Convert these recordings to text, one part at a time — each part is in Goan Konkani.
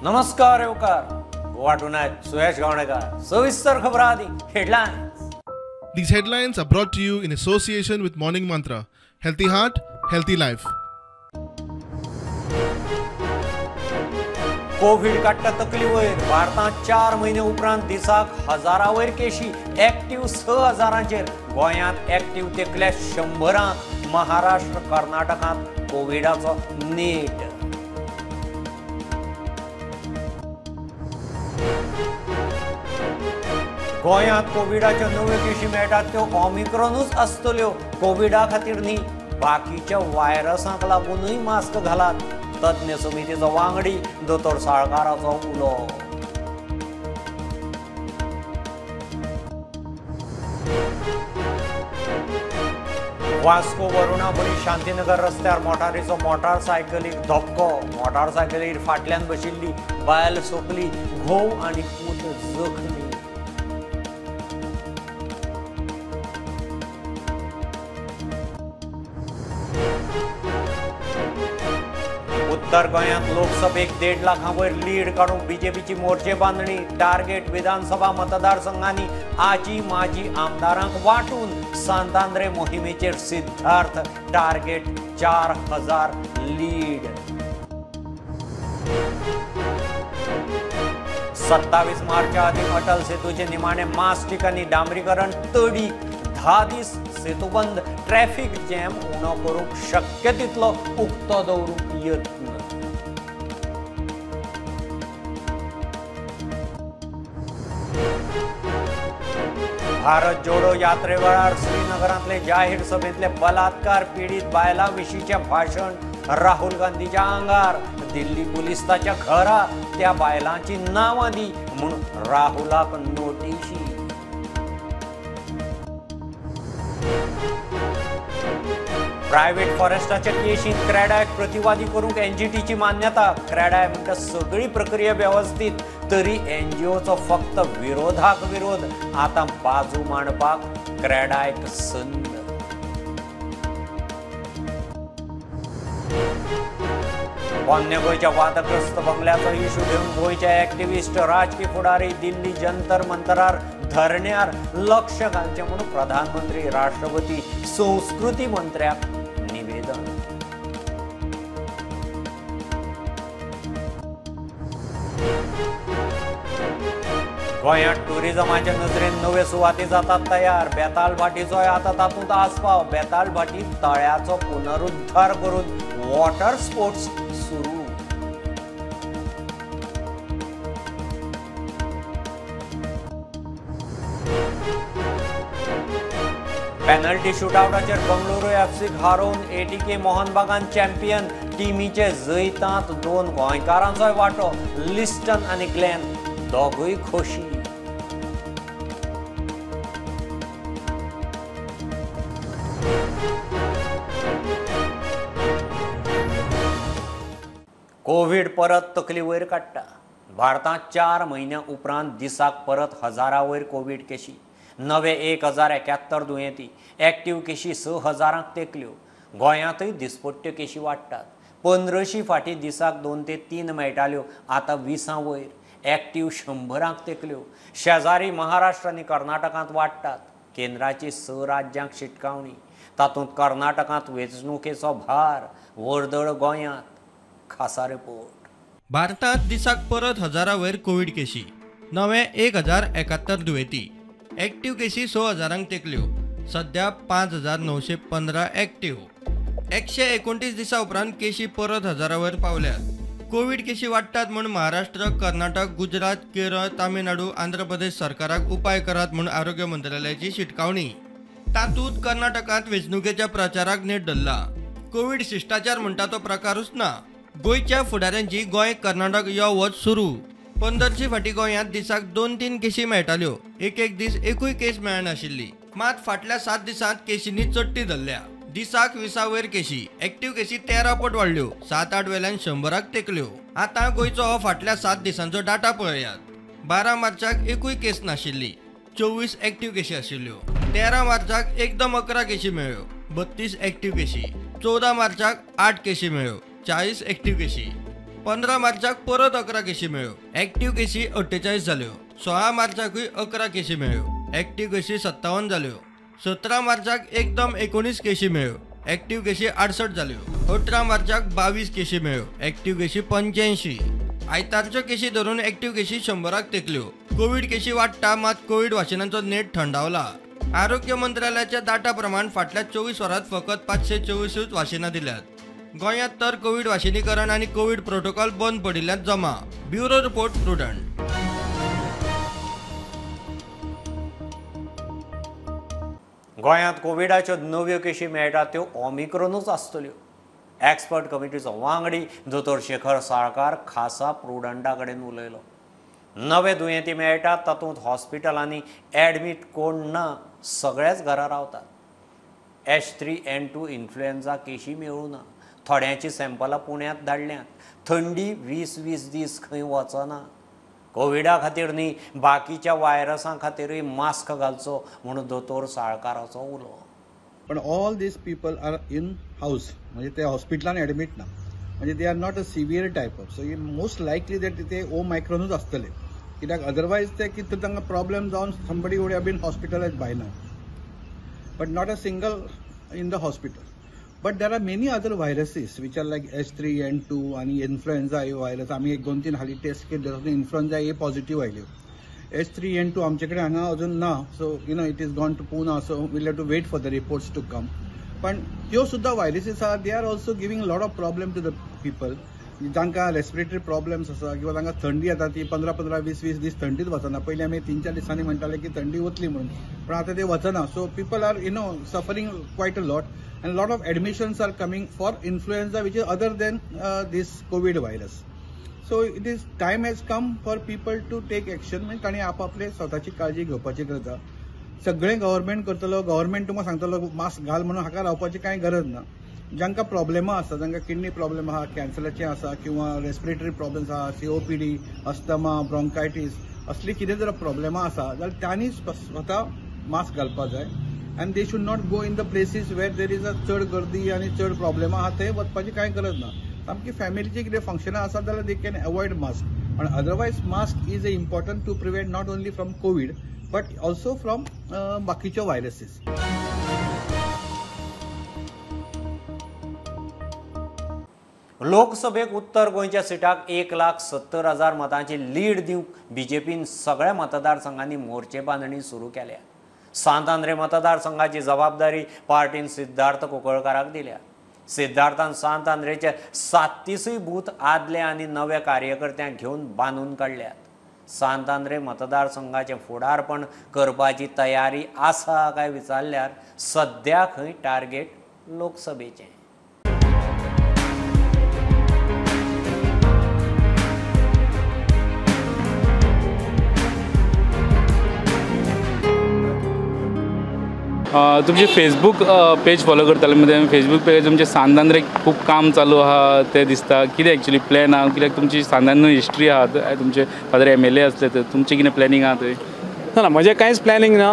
नमस्कार येवकार गोवा टुनायट सुयश गावणेकर सविस्तर खबरां आदी headlines. These headlines are brought to you in association with Morning Mantra. Healthy heart, healthy life. Covid काडटा तकली वयर. भारतांत 4 म्हयने उपरांत दिसाक हजारा वयर केशी, एक्टीव 6000चेर. गोंयांत एक्टीव तेकल्या 100. महाराष्ट्र कर्नाटकांत कोविडाचो नेट. गोंयांत कोविडाच्यो नव्यो केशी मेळटात त्यो ओमिक्रॉनूच आसतल्यो. कोविडा खातीर न्ही, बाकीच्या व्हायरसांक लागूनय मास्क घालात. तज्ञ समितीचो वांगडी दोतोर साळकाराचो उलो. वास्को वरुणापुरी शांतीनगर रस्त्यार मोटारीचो मोटारसायकलीक धपको. मोटारसायकलीर फाटल्यान बशिल्ली बायल सोंपली, घोव आनी पूत जखमी. उत्तर गोंयांत लोकसभेक 1.5 लाखां वयर लीड काडूंक बीजेपीची मोर्चे बांदणी. टार्गेट विधानसभा मतदारसंघांनी आजी माजी आमदारांक वांटून सांतांद्रे मोहिमेचेर सिद्धार्थ. Target 4000 lead. 27 मार्चा आदीं अटल सेतूचे निमाणे मास्टिक आनी डांबरीकरण तडीक. 10 दीस सेतुबंद. ट्रॅफिक जॅम उणो करूंक शक्य तितलो उक्तो दवरूंक यत्न. भारत जोडो यात्रे वेळार श्रीनगरांतले जाहीर सभेंतले बलात्कार पीडित बायलां विशींचें भाशण राहुल गांधीच्या आंगार. दिल्ली पुलीस ताच्या घरा त्या बायलांची नांवां दी म्हूण राहुलाक नोटिशी. प्रायव्हेट फॉरेस्टाच्या केशींत क्रेडायक प्रतिवादी करूंक एनजीटीची मान्यता. क्रेडाय म्हणटा सगळी प्रक्रिया वेवस्थीत, तरी एनजीओचो फक्त विरोधाक विरोध. आतां बाजू मांडपाक क्रेडायक संद. पोन्ने गोंयच्या वादग्रस्त बंगल्याचो इशू घेवन गोंयचे एक्टिविस्ट राजकी फुडारी दिल्ली जंतर मंतरार धरण्यार लक्ष घालचें म्हूण प्रधानमंत्री राष्ट्रपती संस्कृती मंत्र्याक निवेदन. गोंयांत टुरिझमाच्या नजरेन नव्यो सुवाती जातात तयार. बेतालभाटीचोय आतां तातूंत आस्पाव. बेतालभाटी तळ्याचो पुनरुद्धार करून वॉटर स्पोर्ट्स सुरू. पेनल्टी शूटआवटाचेर बंगळुरू एफसीक हारोवन एटीके मोहन बागान चॅम्पियन. टिमीचे जैतांत 2 गोंयकारांचोय वांटो. लिस्टन आनी ग्लॅन दोगूय खोशी. कोवीड परत तकली वयर काडटा. भारतांत 4 म्हयन्या उपरांत दिसाक परत 1000 वयर कोवीड केशी. नवे 1071 दुयेंती. एक्टीव केशी 6000 तेकल्यो. गोंयांतय दिसपट्ट्यो केशी वाडटात. 1500 फाटीं दिसाक 2 ते 3 मेळटाल्यो, आतां 20 वयर. एक्टीव 100 तेकल्यो. शेजारी महाराष्ट्र आनी कर्नाटकांत वाडटात. केंद्राची 6 राज्यांक शिटकावणी. तातूंत कर्नाटकांत वेंचणुकेचो भार. वर्दळ गोंयांत. खासा रिपोर्ट. भारतांत दिसाक परत 1000 वयर कोवीड केशी. नवे 1071 दुयेंती. एक्टीव केशी 6000 तेकल्यो. सध्या 5915 एक्टीव. 129 दिसां उपरांत केशी परत 1000 वयर पावल्यात. कोवीड केशी वाडटात म्हूण महाराष्ट्र, कर्नाटक, गुजरात, केरळ, तामिळनाडू, आंध्र प्रदेश सरकाराक उपाय करात म्हूण आरोग्य मंत्रालयाची शिटकावणी. तातूंत कर्नाटकांत वेंचणुकेच्या प्रचाराक नेट धरला. कोवीड शिश्टाचार म्हणटा तो प्रकारूच ना. गोंयच्या फुडाऱ्यांची गोंय कर्नाटक यो वच सुरू. 15 फाटीं गोंयांत दिसाक 2-3 केशी मेळटाल्यो. एक एक दीस एकूय केस मेळनाशिल्ली. मात फाटल्या 7 दिसांत केशींनी चडटी धरल्या. दिसाक 20 वयर केशी. एक्टीव केशी 13 पट वाडल्यो. 7-8 वेल्यान 100 तेकल्यो. आतां गोंयचो हो फाटल्या 7 दिसांचो डाटा पळयात. 12 मार्चाक एकूय केस नाशिल्ली. 24 एक्टीव केशी आशिल्ल्यो. 13 मार्चाक एकदम 11 केशी मेळ्ळ्यो. 32 एक्टीव केशी. 14 मार्चाक 8 केशी मेळ्ळ्यो. 40 एक्टीव केशी. 15 मार्चाक परत 11 केशी मेळ्ळ्यो, एक्टिव्ह केशी 48 जाल्यो. 16 मार्चाकूय 11 केशी मेळ्ळ्यो, एक्टिव्ह केशी 57 जाल्यो. 17 मार्चाक एकदम 19 केशी मेळ्ळ्यो, एक्टिव्ह केशी 68 जाल्यो. 18 मार्चाक 22 केशी मेळ्ळ्यो, एक्टिव्ह केशी 85. आयतारच्यो केशी धरून एक्टिव्ह केशी 100 तेकल्यो. कोवीड केशी वाडटा मात कोवीड वाशिनांचो नेट थंडावला. आरोग्य मंत्रालयाच्या डाटा प्रमाण फाटल्या 24 वरांत फकत 524 वाशिनां दिल्यात. गोंयांत तर कोवीड वाशिनीकरण आनी कोवीड प्रोटोकॉल बंद पडिल्ल्यान जमा. Bureau report, Prudent. गोंयांत कोविडाच्यो नव्यो केशी मेळटा त्यो ओमिक्रोनूच आसतल्यो. एक्सपर्ट कमिटीचो वांगडी दोतोर शेखर साळकार खासा प्रुडंटा कडेन उलयलो. नवे दुयेंती मेळटात तातूंत हॉस्पिटलांनी ॲडमीट कोण ना, सगळेच घरा रावतात. H3N2 influenza केशी मेळूं ना. थोड्यांची सॅम्पलां पुण्यांत धाडल्यांत. थंडी 20-20 दीस खंय वचना. कोविडा खातीर न्ही, बाकीच्या वायरसां खातीरूय मास्क घालचो म्हणून दोतोर साळकाराचो उलो. पण all these people are in house, म्हणजे ते हॉस्पिटलान एडमीट ना, म्हणजे they are not a severe type of. So most likely that ते ओमायक्रॉनूच आसतले, कित्याक अदरवायज ते कितें तांकां प्रॉब्लेम जावन somebody would have been hospitalised by now, but not a single in the hospital. But there are many other viruses which are like H3N2 आनी इन्फ्लुएन्झा ए व्हायरस. आमी एक 2-3 हालीं टेस्ट केल्ले, तातूंत इन्फ्लुएन्झा ए पॉझिटिव्ह आयल्यो. H3N2 आमचे कडेन हांगा अजून ना, so you know it is gone to Pune, so we'll have to wait for the reports to come. पण त्यो सुद्दां व्हायरसीस आहा, they are also giving lot of problem to the people. जांकां रेस्पिरेटरी प्रॉब्लम्स आसा किंवा तांकां थंडी येता, ती 15-15, 20-20 दीस थंडीच वचना. पयलीं आमी 3-4 दिसांनी म्हणटाले की थंडी वतली म्हणून, पण आतां ते वचना. So people are you know suffering quite a lot and lot of admissions are coming for influenza which is other than this COVID virus. So it is time has come for people to take action. म्हणजे तांणी आपापले स्वताची काळजी घेवपाची गरज आसा. सगळें गव्हर्मेंट करतलो, गव्हर्मेंट तुमकां सांगतलो मास्क घाल म्हणून, हाका रावपाची कांय गरज ना. जांकां प्रॉब्लेमां आसा, जांकां किडनी प्रॉब्लेम आहा, कॅन्सराचे आसा किंवा रेस्पिरेटरी प्रॉब्लम्स आहा, COPD, asthma, bronchitis असली कितें जर प्रॉब्लेमां आसा जाल्यार तांणी स्वता मास्क घालपाक जाय. And they should not go in the places where there is a चड गर्दी आनी चड प्रॉब्लेमां आहा, थंय वचपाची कांय गरज ना. सामकी फॅमिलीची कितें फंक्शनां आसा जाल्यार they can avoid mask, पण otherwise mask is a important to prevent not only from COVID but also from बाकीच्यो व्हायरसीस. लोकसभेक उत्तर गोंयच्या सिटाक 1,70,000 मतांची लीड दिवंक बीजेपीन सगळ्या मतदारसंघांनी मोर्चे बांदणी सुरू केल्या. सांत आंद्रे मतदारसंघाची जबाबदारी पार्टीन सिद्धार्थ कुंकळकाराक दिल्या. सिद्धार्थान सांत आंद्रेचे 37 बूथ आदले आनी नव्या कार्यकर्त्यांक घेवन बांदून काडल्यात. सांत आंद्रे मतदारसंघाचें फुडारपण करपाची तयारी आसा काय विचारल्यार सद्या खंय टार्गेट लोकसभेचें. तुमचे फेसबूक पेज फॉलो करताले, म्हणजे फेसबूक पेज तुमचे सांत आंद्रे खूब काम चालू आहा तें दिसता. कितें एक्चुअली प्लॅन आहा? कित्याक तुमची सांत आंद्रे हिस्ट्री आहा, तुमचे फादर MLA आसले, तर तुमचें कितें प्लॅनिंग आहा थंय? ना, म्हजें कांयच प्लॅनिंग ना.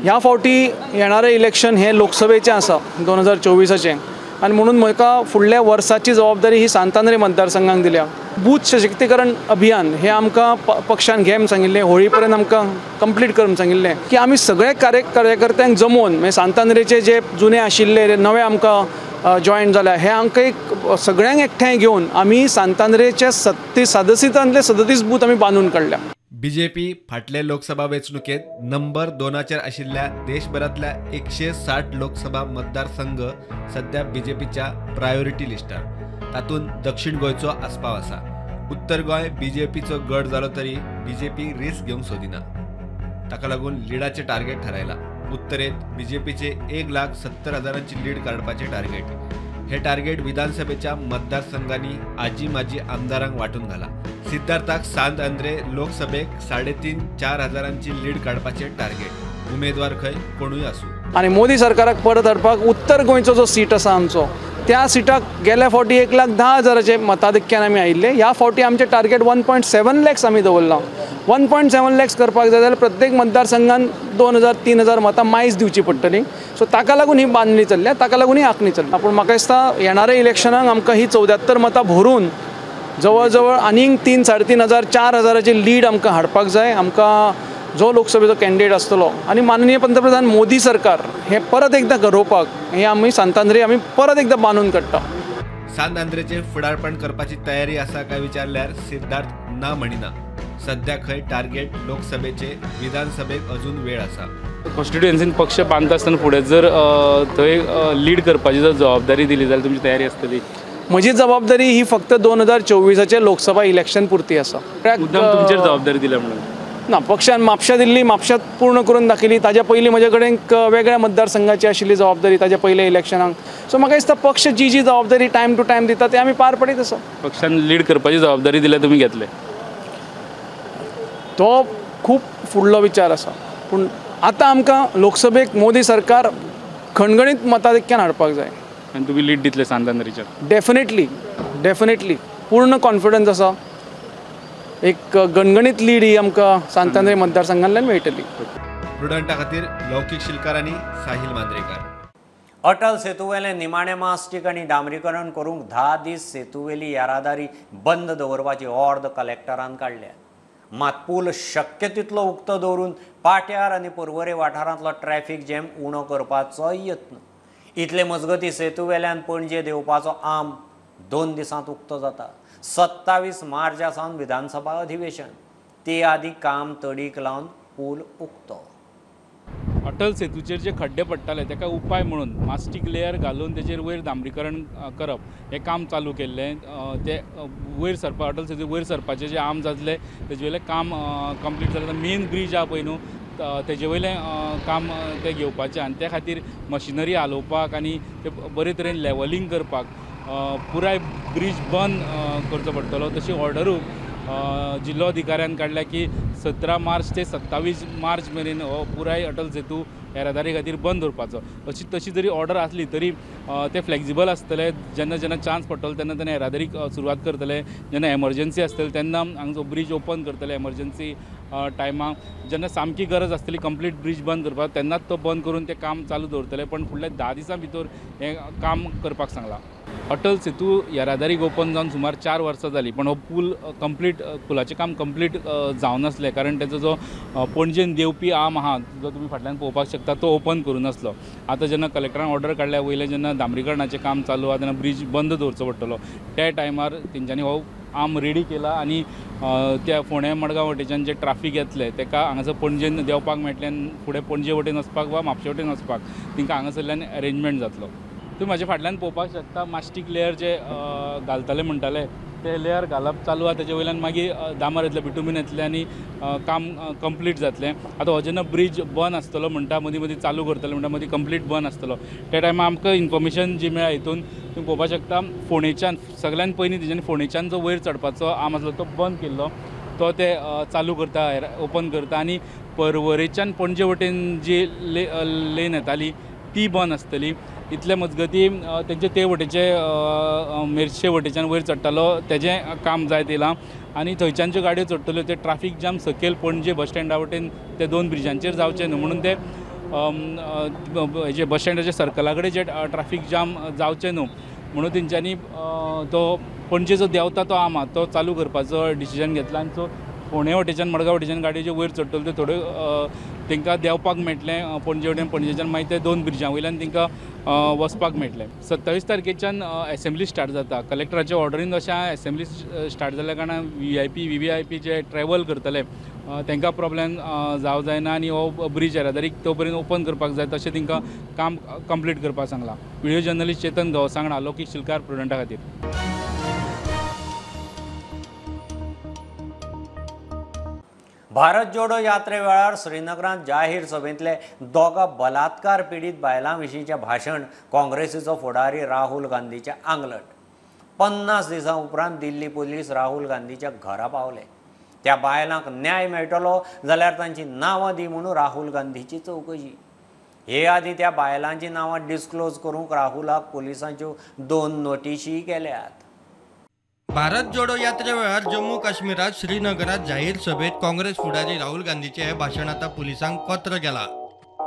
ह्या फावटी येणारें इलेक्शन हें लोकसभेचें आसा 2024चें, आनी म्हणून म्हाका फुडल्या वर्साची जबाबदारी ही सांत आंद्रे मतदारसंघाक दिल्या. बूथ सशक्तीकरण अभियान हें आमकां पक्षान घे म्हूण सांगिल्लें, होळी पर्यंत आमकां कंप्लीट कर म्हूण सांगिल्लें की आमी सगळे कार्यकर्त्यांक जमोवन, म्हणजे सांत आंद्रेचे जे जुने आशिल्ले नवे आमकां जॉयन जाल्या, हे आमकां एक सगळ्यांक एकठांय घेवन आमी सांत आंद्रेचे 37 37 बूथ आमी बांदून काडल्या. बीजेपी फाटले लोकसभा वेंचणुकेंत नंबर 2 आशिल्ल्या देशभरांतल्या 160 लोकसभा मतदारसंघ सध्या बीजेपीच्या प्रायोरिटी लिस्टार, तातूंत दक्षिण गोंयचो आस्पाव आसा. उत्तर गोंय बीजेपीचो गड जालो तरी बीजेपी रिस्क घेवंक सोदिना, ताका लागून लिडाचें टार्गेट थारायलां. उत्तरेंत बीजेपीचे 1,70,000 लीड काडपाचें टार्गेट. हे टार्गेट विधानसभेच्या मतदारसंघांनी आजी माजी आमदारांक वांटून घाला. सिद्धार्थाक सांत आंद्रे लोकसभेक 3,500-4 हजारांची लीड काडपाचें टार्गेट. उमेदवार खंय कोणूय आसूं. आनी मोदी सरकाराक परत हाडपाक उत्तर गोंयचो जो सीट आसा आमचो, त्या सिटाक गेल्या फावटी 1,10,000 मताधिक्यान आमी आयिल्ले. ह्या फावटी आमचें टार्गेट 1.7 लॅक्स आमी दवरलां. 1.7 लॅक्स करपाक जाय जाल्यार प्रत्येक मतदारसंघान 2,000-3,000 मतां मायज दिवची पडटली. सो ताका लागून ही बांदणी चल्ल्या, ताका लागून ही आंखणी चल्ल्या. पूण म्हाका दिसता येणाऱ्या इलेक्शनाक आमकां ही 74 मतां भरून जवळ जवळ आनीक 3 3.5 हजार 4 हजाराची लीड आमकां हाडपाक जाय. आमकां जो लोकसभेचो कॅन्डिडेट आसतलो आनी माननीय पंतप्रधान मोदी सरकार हे परत एकदां घडोवपाक हे आमी सांतांद्रे आमी परत एकदां बांदून काडटा. सांत आंद्रेचे फुडारपण करपाची तयारी आसा काय विचारल्यार सिद्धार्थ ना म्हणिना. सध्या खंय टार्गेट लोकसभेचे, विधानसभेक अजून वेळ आसा. कॉन्स्टिट्युएन्सीन पक्ष बांदता आसतना फुडें जर थंय लीड करपाची जर जबाबदारी दिली जाल्यार तुमची तयारी आसतली? म्हजी जबाबदारी ही फक्त 2024 लोकसभा इलेक्शन पुरती आसा. तुमचेर जबाबदारी दिल्या म्हणून ना, पक्षान म्हापशा दिल्ली, म्हापशात पूर्ण करून दाखयली. ताज्या पयलीं म्हजे कडेन वेगळ्या मतदारसंघाची आशिल्ली जबाबदारी ताज्या पयल्या इलेक्शनाक. सो म्हाका दिसता पक्ष जी जी जबाबदारी टायम टू टायम दिता ते आमी पार पडीत आसा. पक्षान लीड करपाची जबाबदारी दिल्या तुमी घेतले, तो खूब फुडलो विचार आसा. पूण आतां आमकां लोकसभेक मोदी सरकार खणखणीत मताधिक्यान हाडपाक जाय. आनी तुमी लीड दितले सांतांद्रेचेर? डेफिनेटली, डेफिनेटली पूर्ण कॉन्फिडन्स आसा. एक गणगणीत लीड ही आमकां सांतांद्रे मतदारसंघांतल्यान मेळटली. प्रुडंटा खातीर लौकीक शिलकार आनी साहिल मांद्रेकार. अटल सेतुवेले निमाणे मास्टीक आनी डांबरीकरण करूंक 10 दीस सेतुवेली येरादारी बंद दवरपाची ऑर्द कलेक्टरान काडल्या. मात पूल शक्य तितलो उक्तो दवरून पाट्यार आनी पर्वरे वाठारांतलो ट्रॅफिक जॅम उणो करपाचो यत्न. इतले मजगती सेतुवेल्यान पणजे देंवपाचो आम 2 दिसांत उक्तो जाता. 27 मार्चा सावन विधानसभा अधिवेशन, ते आदी काम तडीक लावन पूल उक्तो. अटल सेतूचेर जे खड्डे पडटाले ताका उपाय म्हणून मास्टीक लेयर घालून तेजेर वयर डांबरीकरण करप हें काम चालू केल्लें. ते वयर सरपा अटल सेतू वयर सरपाचे जे आर्म जातले तेजे वयलें काम कंप्लीट जालें. मेन ब्रीज आहा पळय न्हू तेजे वयलें काम तें घेवपाचें आनी त्या खातीर मशिनरी हालोवपाक आनी ते बरे तरेन लेवलिंग करपाक पुराय ब्रीज बंद करचो पडटलो. तशी ऑर्डरूय जिल्लोधिकाऱ्यान काडल्या की 17 मार्च ते 27 मार्च मेरेन हो पुराय अटल सेतू येरादारी खातीर बंद दवरपाचो. अशी तशी जरी ऑर्डर आसली तरी ते फ्लेक्सिबल आसतले. जेन्ना जेन्ना चान्स पडटलो तेन्ना तेन्ना येरादारीक सुरवात करतले. जेन्ना एमर्जन्सी आसतली तेन्ना हांगचो ब्रीज ओपन करतले एमर्जन्सी टायमाक. जेन्ना सामकी गरज आसतली कंप्लीट ब्रीज बंद करपाक तेन्नाच तो बंद करून तें काम चालू दवरतले. पण फुडल्या 10 दिसां भितर हें काम करपाक सांगलां. अटल सेतू येरादारीक ओपन जावन सुमार 4 वर्सां जालीं, पण हो पूल कंप्लीट पुलाचें काम कंप्लीट जावनासलें. कारण तेजो जो पणजेन देंवपी आर्म आहा जो तुमी फाटल्यान पळोवपाक शकता तो ओपन करूं नासलो. आतां जेन्ना कलेक्टरान ऑर्डर काडल्या वयलें जेन्ना डांबरीकरणाचें काम चालू आहा तेन्ना ब्रीज बंद दवरचो पडटलो. त्या टायमार तेंच्यांनी हो आर्म रेडी केला आनी त्या फोंडें मडगांव वटेच्यान जे ट्राफीक येतलें तेका हांगासर पणजेन देंवपाक मेळटलें आनी फुडें पणजे वटेन वचपाक वा म्हापशे वटेन वचपाक तेंकां हांगासरल्यान अरेंजमेंट जातलो. तुमी म्हाज्या फाटल्यान पळोवपाक शकता मास्टीक लेयर जे घालताले म्हणटाले ते लेयर घालप चालू आहा. तेजे वयल्यान मागीर डांबर येतलें, बिटुमीन येतलें आनी काम कंप्लीट जातलें. आतां हो जेन्ना ब्रीज बंद आसतलो म्हणटा मदीं मदीं चालू करतले म्हणटा मदीं कंप्लीट बंद आसतलो त्या टायमार आमकां इन्फॉर्मेशन जी मेळ्ळा हितून तुमी पळोवपाक शकता फोंडेच्यान सगळ्यान पयलीं तेज्यान फोंडेच्यान जो वयर चडपाचो आर्म आसलो तो बंद केल्लो तो ते चालू करता, ओपन करता आनी पर्वरेच्यान पणजे वटेन जी लेन येताली ती बंद आसतली. इतले मजगती तेंचे ते वटेचे मेरशे वटेच्यान वयर चडटालो तेजें काम जायत येयलां आनी थंयच्यान ज्यो गाडयो चडटल्यो ते ट्राफीक जाम सकयल पणजे बस स्टँडा वटेन ते 2 ब्रिजांचेर जावचें न्हू म्हणून ते हेजे बस स्टँडाच्या सर्कला कडेन जे ट्राफीक जाम जावचें न्हू म्हणून तेंच्यांनी तो पणजे जो देंवता तो आर्म आहा तो चालू करपाचो डिसिजन घेतला. आनी सो फोंडें वटेच्यान मडगांव वटेच्यान गाडयो ज्यो वयर चडटल्यो त्यो थोड्यो तांकां देंवपाक मेळटलें पणजे वटेन. पणजेच्यान मागीर ते 2 ब्रिजां वयल्यान तांकां वचपाक मेळटलें. 27 तारखेच्यान एसेंब्ली स्टार्ट जाता. कलेक्टराच्या ऑर्डरीन अशें एसेंब्ली स्टार्ट जाल्या कारणान VIP VVIP जे ट्रॅवल करतले तांकां प्रॉब्लेम जावं जायना आनी हो ब्रीज येरादारीक तो पर्यंत ओपन करपाक जाय तशें तांकां काम कंप्लीट करपाक सांगलां. व्हिडियो जर्नलिस्ट चेतन गांवस वांगडा लौकीक शिलकार, प्रुडंटा खातीर. भारत जोडो यात्रे वेळार श्रीनगरांत जाहीर सभेंतले 2 बलात्कार पिडीत बायलां विशींचें भाशण काँग्रेसीचो फुडारी राहुल गांधीचें आंगलट. 50 दिसां उपरांत दिल्ली पुलीस राहुल गांधीच्या घरा पावले. त्या बायलांक न्याय मेळटलो जाल्यार तांची नांवां दी म्हणून राहुल गांधीची चवकशी. हे आदीं त्या बायलांची नांवां डिस्क्लोज करूंक राहुलाक पुलिसांच्यो 2 नोटिशी केल्यात. भारत जोडो यात्रे वेळार जम्मू काश्मीरात श्रीनगरात जाहीर सभेत काँग्रेस फुडारी राहुल गांधीचे हे भाशण आता पुलिसांक पत्र गेला.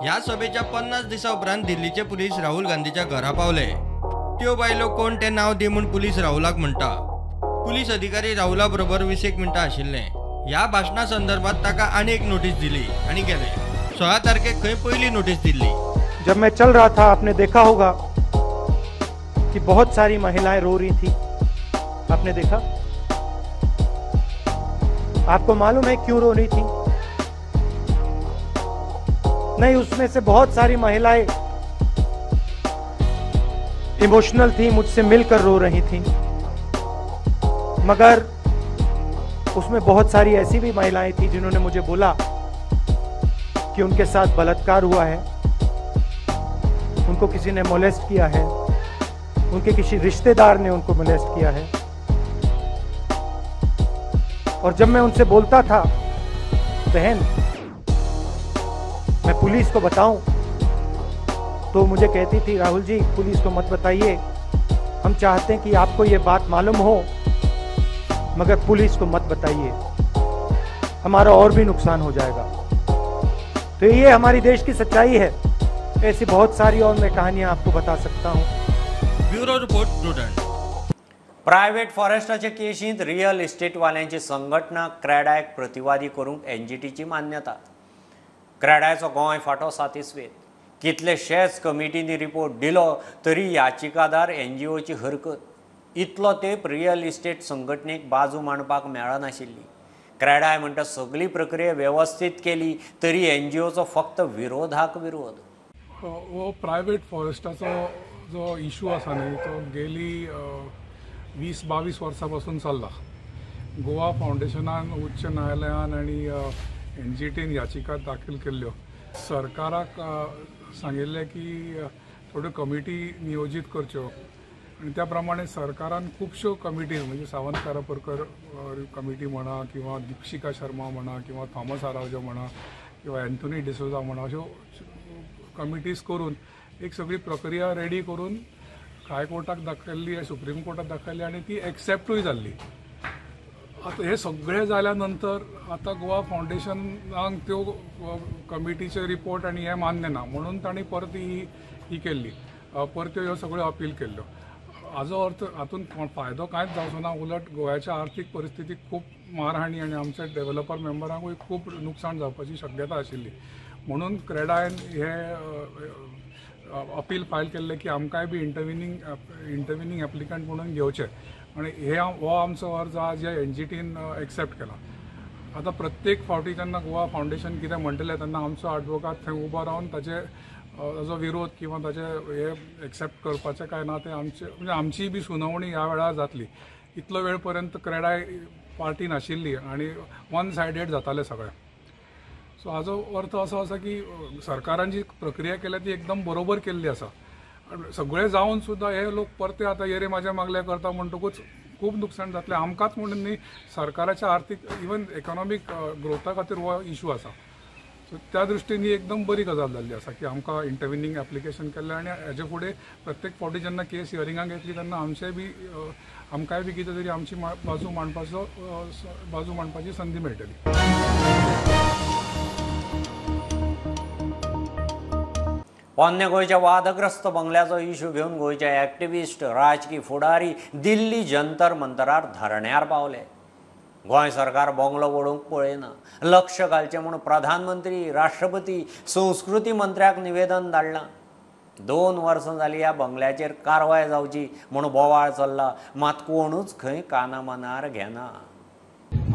ह्या सभेच्या 50 दिसां उपरांत दिल्लीचे पुलीस राहुल गांधीच्या घरा पावले. त्यो बायलो कोण ते नाव दी म्हूण पुलीस राहुलाक म्हणटा. पुलीस अधिकारी राहुला बरोबर 20 मिनटां आशिल्ले. ह्या भाशणा संदर्भात ताका आनी एक नोटीस दिली आनी गेले. 16 तारखेक खंय पयली नोटीस दिल्ली. जब मैं चल रहा था आपने देखा होगा कि बहुत सारी महिलाएं रो रही थी, आपने देखा? आपको मालूम है क्यों रो रही थी? नहीं, उसमें से बहुत सारी महिलाएं इमोशनल थी, मुझसे मिलकर रो रही थी, मगर उसमें बहुत सारी ऐसी भी महिलाएं थी जिन्होंने मुझे बोला कि उनके साथ बलात्कार हुआ है, उनको किसी ने मोलेस्ट किया है, उनके किसी रिश्तेदार ने उनको मोलेस्ट किया है। और जब मैं उनसे बोलता था, बहन मैं पुलिस को बताऊं, तो मुझे कहती थी, राहुल जी पुलिस को मत बताइए, हम चाहते हैं कि आपको ये बात मालूम हो, मगर पुलिस को मत बताइए, हमारा और भी नुकसान हो जाएगा। तो ये हमारी देश की सच्चाई है। ऐसी बहुत सारी और मैं कहानियां आपको बता सकता हूं। Bureau report, Prudent. Private फॉरेस्टाचे केशींत रियल इस्टेटवाल्यांची संघटना क्रेडायक प्रतिवादी करूंक एनजीटीची मान्यता. क्रेडायचो गोंय फांटो सातिस्वेत. कितलेशेच कमिटींनी रिपोर्ट दिलो तरी याचिकादार एनजीओची हरकत. इतलो तेंप रियल इस्टेट संघटनेक बाजू मांडपाक मेळनाशिल्ली. क्रेडाय म्हणटा सगळी प्रक्रिया वेवस्थीत केली तरी एनजीओचो फक्त विरोधाक विरोध. हो प्रायवेट फॉरेस्टाचो जो इशू आसा न्ही तो गेली 20-22 वर्सां पासून चल्ला. गोवा फावंडेशनान उच्च न्यायालयान आनी एन जी टीन याचिका दाखल केल्ल्यो. सरकाराक सांगिल्लें की थोड्यो कमिटी नियोजीत करच्यो आनी त्या प्रमाणे सरकारान खुबश्यो कमिटीज म्हणजे सावंत कारापूरकर कमिटी म्हणा किंवा दीक्षिका शर्मा म्हणा किंवा थॉमस आरावजो म्हणा किंवा एन्थोनी डिसोजा म्हणा अश्यो कमिटीज करून एक सगळी प्रक्रिया रेडी करून हायकोर्टाक दाखयल्ली, सुप्रीम कोर्टाक दाखयल्ली आनी ती एक्सेप्टूय जाल्ली. आतां हें सगळें जाल्या नंतर आतां गोवा फावंडेशनाक त्यो कमिटीचे रिपोर्ट आनी हें मान्य ना म्हणून तांणी परत ही केल्ली, परत्यो ह्यो सगळ्यो अपील केल्ल्यो. हाजो अर्थ हातूंत फायदो कांयच जावचो ना, उलट गोव्याच्या आर्थीक परिस्थितीक खूब मारहाणी आनी आमच्या डेव्हलपर मेंबरांकूय खूब नुकसाण जावपाची शक्यता आशिल्ली. म्हणून क्रेडायन हे अपील फायल केल्लें की आमकांय बी इंटरविनींग एप्लिकंट म्हणून घेवचें आनी हे हो आमचो अर्ज आज ह्या एन जी टीन एक्सेप्ट केला. आतां प्रत्येक फावटी जेन्ना गोवा फावंडेशन कितें म्हणटलें तेन्ना आमचो आडवोकात थंय उबो रावन ताचे ताजो विरोध किंवा ताचे हे एक्सेप्ट करपाचें काय ना तें आमचे म्हणजे आमचीय बी सुनावणी ह्या वेळार जातली. इतलो वेळ पर्यंत क्रेडाय पार्टी नाशिल्ली आनी वन सायडेड जातालें सगळें. सो हाजो अर्थ असो आसा की सरकारान जी प्रक्रिया केल्या ती एकदम बरोबर केल्ली आसा. सगळें जावन सुद्दां हे लोक परते आतां येरे म्हाज्या मागल्या करता म्हणटकूच खूब नुकसान जातलें आमकांच म्हणून न्ही, सरकाराच्या आर्थीक इवन इकॉनॉमीक ग्रोथा खातीर हो इशू आसा. सो त्या दृश्टीन ही एकदम बरी गजाल जाल्ली आसा की आमकां इंटरविनींग एप्लिकेशन केल्लें आनी हेजे फुडें प्रत्येक फावटी जेन्ना केस हियरिंगाक येतली तेन्ना आमचें बी आमकांय बी कितें तरी आमची बाजू मांडपाची संदी मेळटली. पोन्ने गोंयच्या वादग्रस्त बंगल्याचो इशू घेवन गोंयचे एक्टिविस्ट, राजकी फुडारी दिल्ली जंतर मंतरार धरण्यार पावले. गोंय सरकार बंगलो वडोवंक पळयना, लक्ष घालचें म्हूण प्रधानमंत्री, राष्ट्रपती, संस्कृती मंत्र्याक निवेदन धाडलां. 2 वर्सां जालीं ह्या बंगल्याचेर कारवाय जावची म्हूण बोवाळ चल्ला, मात कोणूच खंय काना मनार घेना.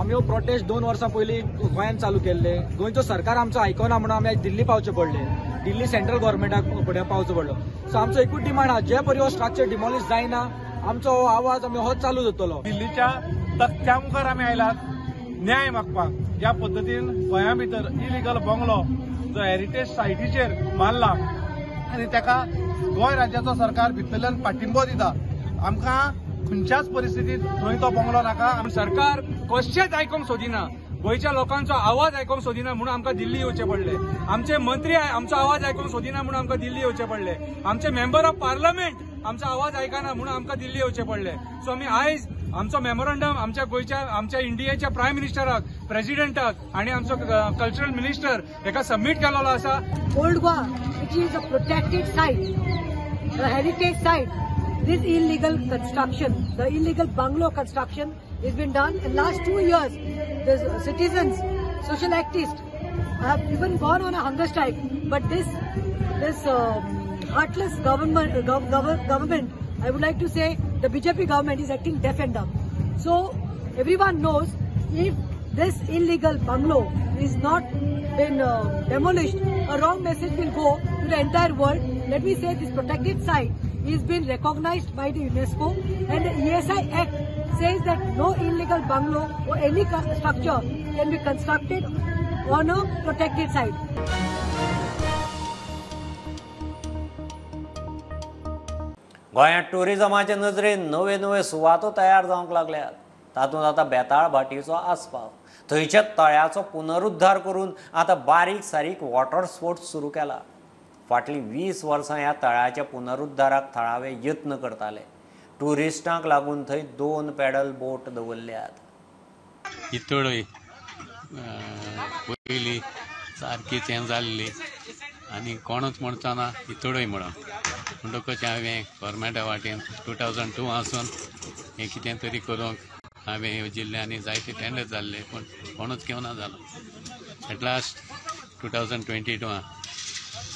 आमी हो प्रोटेस्ट 2 वर्सां पयलीं गोंयांत चालू केल्ले. गोंयचो सरकार आमचो आयकना म्हणून आमी आयज दिल्ली पावचें पडलें, दिल्ली सेंट्रल गव्हर्मेंटाक फुडें पावचो पडलो. सो आमचो एकूच डिमांड आहा, जे परी हो स्ट्रक्चर डिमॉलिश जायना आमचो हो आवाज आमी होच चालू दवरतलो. दिल्लीच्या तख्त्या मुखार आमी आयलात न्याय मागपाक. ज्या पद्दतीन गोंया भितर इलिगल बंगलो जो हेरिटेज सायटीचेर मारला आनी ताका गोंय राज्याचो सरकार भितरल्यान पाठिंबो दिता, आमकां खंयच्याच परिस्थितीत थंय तो बंगलो नाका. सरकार कशेंच आयकूंक सोदिना, गोंयच्या लोकांचो आवाज आयकूंक सोदिना म्हणून आमकां दिल्ली येवचें पडलें. आमचे मंत्री आमचो आवाज आयकूंक सोदिना म्हणून आमकां दिल्ली येवचें पडलें. आमचे मेंबर ऑफ पार्लमेंट आमचो आवाज आयकना म्हणून आमकां दिल्ली येवचें पडलें. सो आमी आयज आमचो मेमोरंडम आमच्या गोंयच्या, आमच्या इंडियेच्या प्रायम मिनिस्टराक, प्रेसिडेंटाक आनी आमचो कल्चरल मिनिस्टर हेका सबमीट केलेलो आसा. Old Goa which is a protected site, a heritage site, this illegal construction, the illegal bungalow construction has been done. In last 2 years, the citizens, social activists have even gone on a hunger strike. But this heartless government, I would like to say, the BJP government is acting deaf and dumb. So everyone knows, if this illegal bungalow is not been demolished, a wrong message will go to the entire world. Let me say, this protected site is been recognized by the UNESCO, and the ESI Act says that no illegal bungalow or any structure can be constructed on a protected site. गोंयांत टुरिजमाचे नजरेन नवे नवे सुवातो तयार जावंक लागल्यात. तातूंत आतां बेताळ भाटीचो आस्पाव. थंयच्या तळ्याचो पुनरुद्धार करून आतां बारीक सारीक वॉटर स्पोर्ट्स सुरू केला. फाटलीं 20 वर्सां ह्या तळ्याच्या पुनरुद्धाराक थळावे यत्न करताले. ट्युरिस्टांक लागून थंय 2 पॅडल बोट दवरल्यात. ही तळय पयलीं सारकी चेंज जाल्ली आनी कोणूच म्हणचो ना ही तळय म्हणून. म्हणटकच हांवें गोवोरमेंटा वाटेन 2002 आसून हें कितें तरी करूंक हांवें येवजिल्लें आनी जायते टेंडर जाल्ले, पूण कोणूच घेवना जालो. एट लास्ट 2022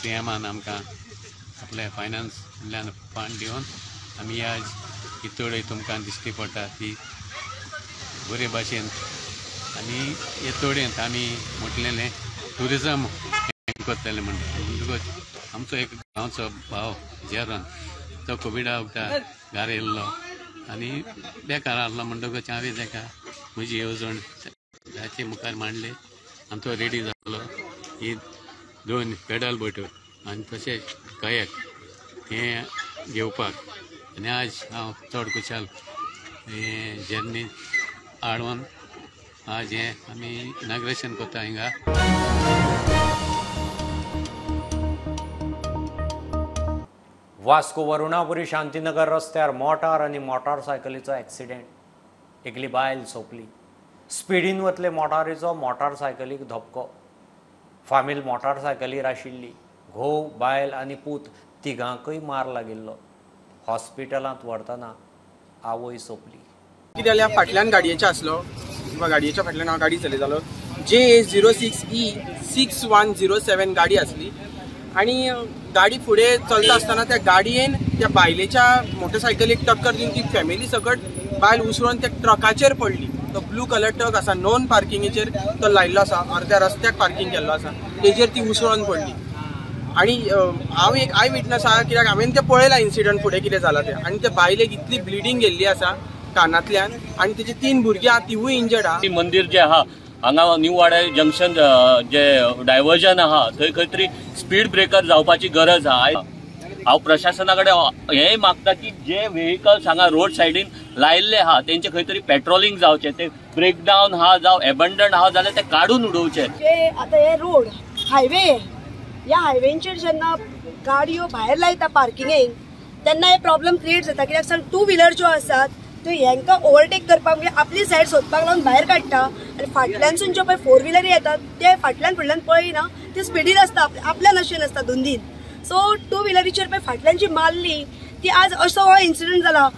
सीएमान आमकां आपले फायनान्सल्यान फंड दिवन आमी आज ही तळय तुमकां दिश्टी पडटा ती बरे भाशेन. आनी हे तळयेंत आमी म्हटलेलें ट्युरिजम हें करतलें म्हणटा. म्हणटकच आमचो एक गांवचो भाव जेरन तो कोविडा वखदार घरा येयल्लो आनी बेकार आहलो. म्हणटकच हांवें ताका म्हजी येवजण ताचे मुखार मांडली आनी तो रेडी जालो. ही 2 पेडल बोट्यो आनी तशेंच कयक हें घेवपाक. आनी आज हांव चड खुशाल हें जर्नी हाडून आज हें आमी इनाग्रेशन करता हिंगा. वास्को वरुणापुरी शांतीनगर रस्त्यार मोटार आनी मोटारसायकलीचो एक्सिडेंट. एकली बायल सोंपली. स्पिडीन वतले मोटारीचो मोटारसायकलीक धपको. फामील मोटारसायकलीर आशिल्ली. घोव, बायल आनी पूत तिगांकय मार लागिल्लो. हॉस्पिटलांत व्हरतना आवय सोंपली. कितें जाल्यार फाटल्यान गाडयेचे आसलो किंवा गाडयेच्या फाटल्यान हांव गाडी चलयतालो. JA 06E 6107 गाडी आसली आनी गाडी फुडें चलता आसतना त्या गाडयेन त्या बायलेच्या मोटरसायकलीक टक्कर दिवन ती फॅमिली सकट बायल उसळून त्या ट्रकाचेर पडली. तो ब्लू कलर ट्रक आसा, नॉन पार्किंगेचेर तो लायिल्लो आसा, अर्द्या रस्त्याक पार्किंग केल्लो आसा, तेजेर ती उसळून पडली. आनी हांव एक I witness आहा, कित्याक हांवें तें पळयलां इन्सिडंट फुडें कितें जाला तें. आनी त्या बायलेक इतली ब्लिडींग गेल्ली आसा कानांतल्यान आनी तेजी 3 भुरगीं आहा तिवूय इंजर्ड आहा. मंदीर जें आहा हांगा न्यू वाडे जंक्शन जे डायवर्जन आहा थंय खंय तरी स्पीड ब्रेकर जावपाची गरज आहा. हांव प्रशासना कडेन हेंय मागता की जे व्हेकल्स हांगा रोड सायडीन लायिल्ले आहा तेंचे खंय तरी पेट्रोलिंग जावचें, ते ब्रेकडावन आहा जावं एबंडन आहा जाल्यार ते काडून उडोवचे. आतां हे रोड हायवे, ह्या हायवेंचेर जेन्ना गाडयो भायर लायता पार्किंगेक तेन्ना हे प्रॉब्लम क्रिएट जाता. कित्याक सांग, टू व्हिलर ज्यो आसात त्यो हेंकां ओवरटेक करपाक म्हणजे आपली सायड सोदपाक लागून भायर काडटा आनी फाटल्यानसून ज्यो पळय फोर व्हिलरी येतात ते फाटल्यान फुडल्यान पळयना, ते स्पिडीर आसता, आपल्या नशेन आसता धुंदीन. सो टू व्हिलरीचेर पळय फाटल्यान जी मारली ती आज असो हो इन्सिडंट जाला.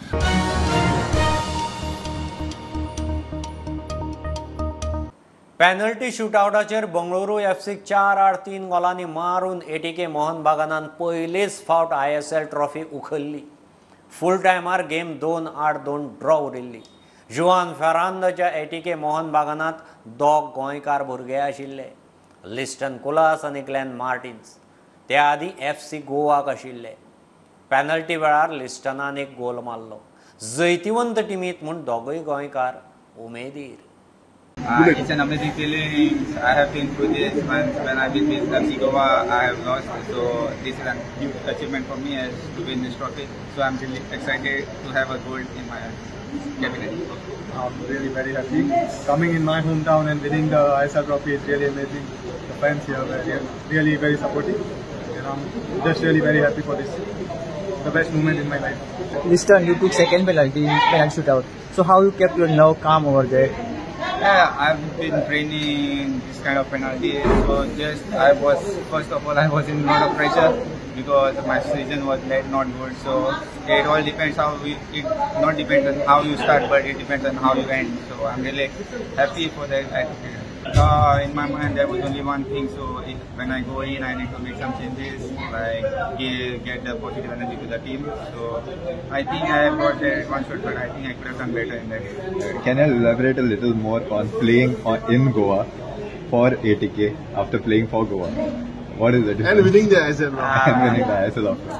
पेनल्टी शूटआवटाचेर बंगळुरू एफसीक 4-3 गोलांनी मारून एटीके मोहन बागानान पयलेच फावट ISL trophy उखल्ली. फूल टायमार गेम 2-2 ड्रॉ उरिल्ली. जुआन फेरांदच्या एटीके मोहन बागानांत 2 गोंयकार भुरगे आशिल्ले, लिस्टन कोलास आनी ग्लॅन मार्टिन्स. त्या आदीं FC गोवाक आशिल्ले. पेनल्टी वेळार लिस्टनान एक गोल मारलो. जैतिवंत टिमींत म्हूण दोगूय गोंयकार उमेदीर. It's an amazing feeling. I have been through this once when I've been with FC Goa. I have lost, so this is a huge achievement for me as to win this trophy. So I'm really excited to have a gold in my cabinet. I'm really very happy. Coming in my hometown and winning the ISL trophy is really amazing. The fans here were really very supportive, and I'm just really very happy for this. The best moment in my life. Liston, you took second penalty shootout. So how you kept your nerve calm over there? Yeah, I've been training this kind of penalty. So just I was, first of all, I was in a lot of pressure because my season was not good. So it all depends how it not depends on how you start, but it depends on how you end. So I'm really happy for that attitude. In my mind, there was only one thing. So when I go in, I need to make some changes, like get the positive energy to the team. So I think I have got that one shot, but I think I could have done better in that. Can you elaborate a little more on playing in Goa for ATK after playing for Goa? What is the difference? And winning the ISL. And winning the ISL after.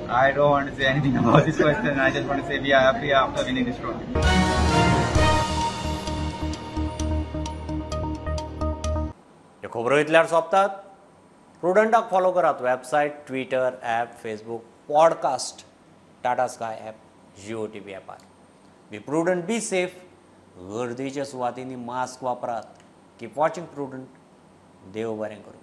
I don't want to say anything about this question. I just want to say we are happy after winning this trophy. खबरो इतल्यार सोंपतात. प्रुडंटाक फॉलो करात website, Twitter, app, Facebook, podcast, Tata Sky app, Jio TV ॲपार. Be prudent, be safe. गर्देच्या सुवातींनी मास्क वापरात. Keep watching Prudent. देव बरें करूं.